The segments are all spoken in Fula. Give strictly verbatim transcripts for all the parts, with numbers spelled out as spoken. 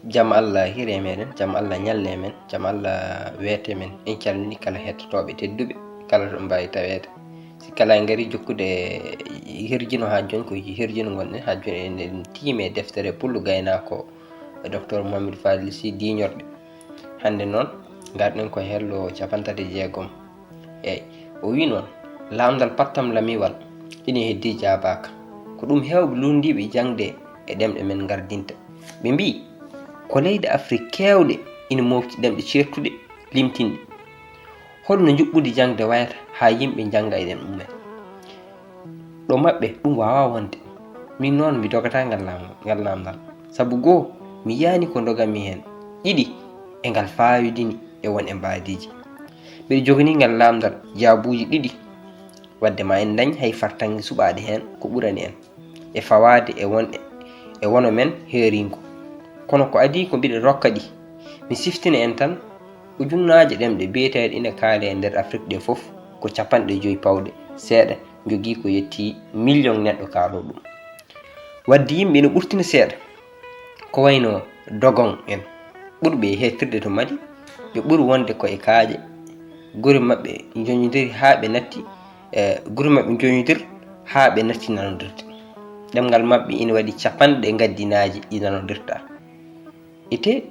Jam Allah hire meɗen, jam Allah ñalle men, jam Allah weete men. En calmini kala hettotooɓe tedduɓe, kala to mbawi taweede. Si kala en ngari jokkude herjino ha joni, ko herjino ngonɗen ha joni, en tiime deftere pullo gaynako e Docteur Mohamed Fadil Sy diiñorɗe. Hannde noon, ngarɗen ko hello capantati e jeegom. Eyi, o wi noon, laamdal pattam lamiwal ina heddii jaabaaka. Ko ɗum heewɓe luulndiiɓe jaŋde e ɗemɗe men ngardinta. Ɓe mbiyi, ko leyɗe Afrik keewɗe ina moofti ɗemɗe ceertuɗe, limtinɗe. Holno njuɓɓudi jaŋde wayata haa yimɓe njannga e ɗemɗe mumen? Ɗo maɓɓe ɗum waawaa wonde. Min noon mi dogataa ngal laamdal. Sabu goo, mi yiyaani ko ndoganmi heen. Ɗiɗi, e ngal faayodini e won e mbaadiiji. Mbeɗa joganii ngal laamdal jaabuuji ɗiɗi. Wadde ma en ndañ hay fartaŋŋe suɓaade heen ko ɓurani en e fawaade e won e wono men heeriingo. Kono ko adii ko mbiɗa rokka ɗi. Mi siftina en tan, ujunnaaje ɗemɗe biyeteeɗe ina kaalee e nder Afrik ɗe fof ko capanɗe joyi pawɗe seeɗa njogii ko yettii miliyoŋ neɗɗo kaaloo ɗum. Wadde yimɓe ina ɓurtina seeɗa, ko wayno Dogon en, ɓurɓe e heettirde to Mali, ɓe ɓuri wonde ko e kaaƴe, gure maɓɓe njoñodiri haa ɓe natti, e gure maɓɓe njoñodiri haa ɓe natti nanodirde. Ɗemngal maɓɓe ina waɗi capanɗe ngaddinaaji ɗi nanodirta. Ete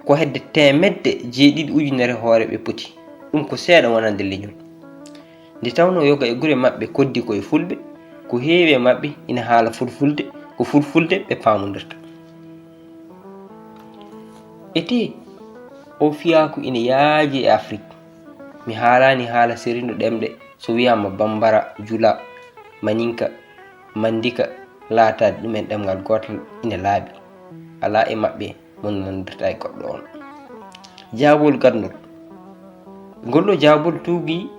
ko hedde teemedde jeeɗiɗi ujunere hoore ɓe poti. Ɗum ko seeɗa wonande leñol. Nde tawnoo yoga e gure maɓɓe koddi ko e fulɓe, ko heewi e maɓɓe ina haala fulfulde, ko fulfulde ɓe paamondirta. Ete o fiyaaku ina yaaji e Afrik. Mi haalaani haala serinɗo ɗemɗe, so wiyaama Bambara, Jula, Maninka, Mandika, laataade ɗumen ɗemngal gootal ina laaɓi. Alaa e maɓɓe mo nanodirta e goɗɗo on. Jaabol gaɗngol. Ngol ɗoo jaabol tuugii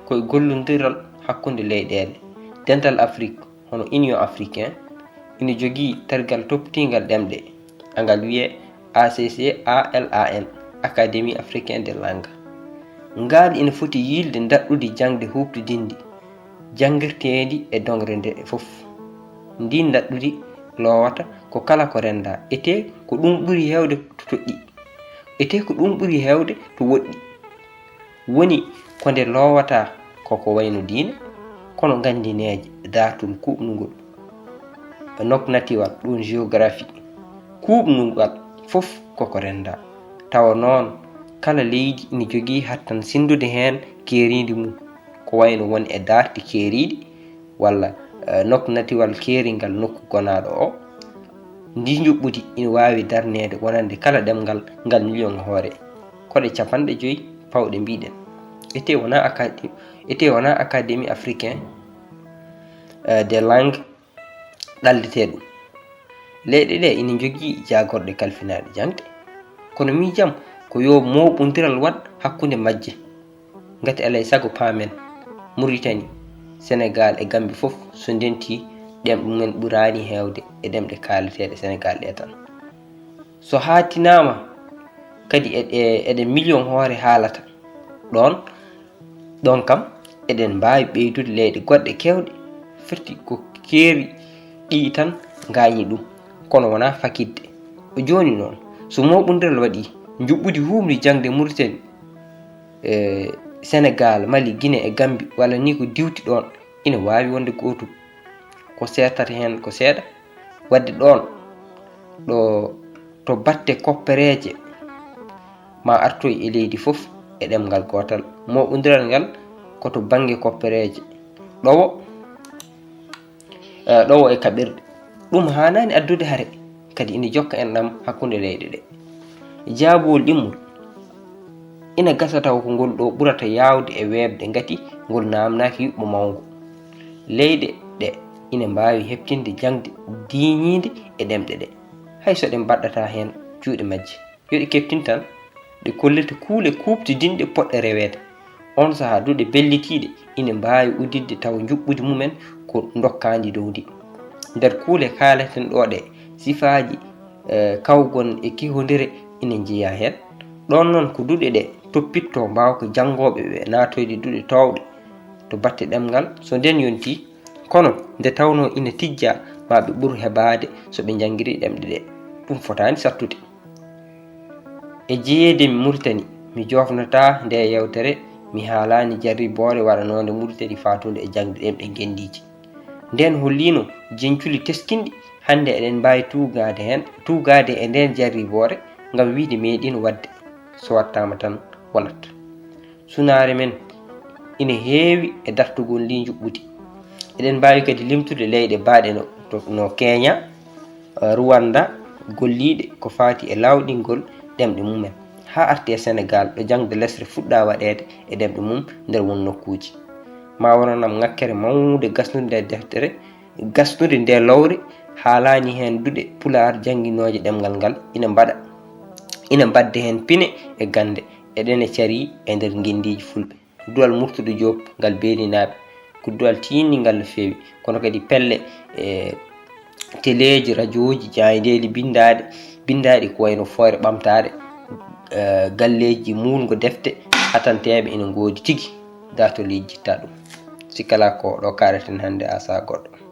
ko e gollondiral hakkunde leyɗeele. Dental Afrik, hono Union Africain, ina jogii tergal toppitiingal ɗemɗe, angal wiyee A C C A L A N, Académie Africaine des Langues. Ngal ina foti yiilde ndaɗɗudi jaŋde huuɓtidinndi, janngirteendi e doŋre nde fof. Ndiin ndaɗɗudi loowata ko kala ko renndaa, etee ko ɗum ɓuri heewde to toɗɗii, etee ko ɗum ɓuri heewde to woɗɗii. Woni ko nde loowata ko ko wayno diine, kono nganndineeje, daartol kuuɓnungol, noknatiwal, ɗum géographie, kuuɓnungal fof ko ko renndaa. Tawa noon, kala leydi ina jogii hattan sinndude heen keeriindi mum, ko wayno won e daarti keeriiɗi walla, eh, noknatiwal keeringal nokku gonaaɗo o. Ndii njuɓɓudi ina waawi darneede wonande kala ɗemngal ngal miliyoŋ hoore. Ko ɗe capanɗe joyi pawɗe mbiɗen. Etee wonaa acadé-, etee wonaa Académie Africaine, eh, des Langues ɗalletee ɗum. Leyɗe ɗe ina njogii jaagorɗe kalfinaaɗe jaŋde. Kono miijam ko yo mooɓondiral waɗ hakkunde majje. Ngati alaa e sago paamen, Muritani, Senegaal e Gammbi fof so ndentii, ɗemɗe mumen ɓuraani heewde e ɗemɗe kaaleteeɗe Senegaal ɗe tan. So haaɗtinaama kadi e, e, eɗen miliyoŋ hoore haalata ɗoon, ɗoon kam eɗen mbaawi ɓeydude leyɗe goɗɗe keewɗe, firti ko keeri ɗii tan ngaañi ɗum, kono wonaa fakidde. Jooni noon, so mooɓondiral waɗii, njuɓɓudi huuɓndi jaŋde Muritani, e Senegaal, Mali, Gine e Gammbi, walla nii ko diwti ɗoon, ina waawi wonde gootum. Ko seertata heen ko seeɗa, waɗde ɗoon ɗo to batte koppereeje ma artoy e leydi fof e ɗemngal gootal. Mooɓondiral ngal ko to bannge koppereeje, ɗowo, eh, ɗowo e kaɓirɗe. Ɗum haanaani addude hare, kadi ina jokka enɗam hakkunde leyɗe ɗe. Jaabowol ɗimmol, ina gasa taw ko ngol ɗo ɓurata yaawde e weeɓde, ngati ngol naamnaaki yuɓɓo mawngo. Leyɗe ɗe ina mbaawi heɓtinde jaŋde diiñiinde e ɗemɗe ɗe, hay so ɗe mbaɗɗataa heen juuɗe majje. Yo ɗe keɓtin tan, ɗe kollita kuule kuuɓtidinɗe poɗɗe reweede. Oon sahaa, duɗe bellitiiɗe ina mbaawi udditde tawa njuɓɓudi mumen ko ndokkaandi dow ndi. Nder kuule kaaleten ɗo ɗe, sifaaji, eh, kawgon e kihondire ina njeyaa heen. Ɗoon noon ko duɗe ɗe toppittoo mbaawka janngooɓe ɓe naatoyde duɗe toowɗe to batte ɗemngal, so ndeen yontii. Kono nde tawnoo ina tijjaa, maa ɓe ɓur hebaade so ɓe njanngirii ɗemɗe ɗe. Ɗum fotaani sattude. E jeyeede mi Muritani, mi joofnataa ndee yewtere mi haalaani jarriboore waɗanoonde Muritani faatuunde e jaŋde ɗemɗe ngenndiije. Ndeen holliino jenculi teskinɗi hannde eɗen mbaawi tuugaade heen, tuugaade e ndeen jarriboore ngam wiyde meeɗiino waɗde, so waɗtaama tan wonat. Sunaare men ina heewi e dartugol ndii njuɓɓudi. Eɗen mbaawi kadi limtude leyɗe baaɗe no, to, no Keña, Ruwannda, golliiɗe ko faati e laawɗingol ɗemɗe mumen, haa arti e Senegaal, ɗo jaŋde lesre fuɗɗaa waɗeede e ɗemɗe mum nder won nokkuuji. Ma wonan am ŋakkere mawnde gasnude nde deftere, gasnude nde lowre, haalaani heen duɗe Pulaar jannginooje ɗemngal ngal, ina mbaɗa, ina mbaɗde heen pine e gannde, eɗene carii e nder ngenndiiji Fulɓe. Duwal Murtuɗo Joob ngal Beelinaaɓe, ko duwal tiiɗningal no feewi, kono kadi pelle e teleeji, rajooji, jaayndeeli binndaaɗe, binndaaɗi ko wayno Fooyre Ɓamtaare, eh, galleeji muulngo defte, hatanteeɓe ina ngoodi tigi, dartol yejjittaa ɗum. Sikkalaa ko ɗo kaaleten hannde, haa sahaa goɗɗo.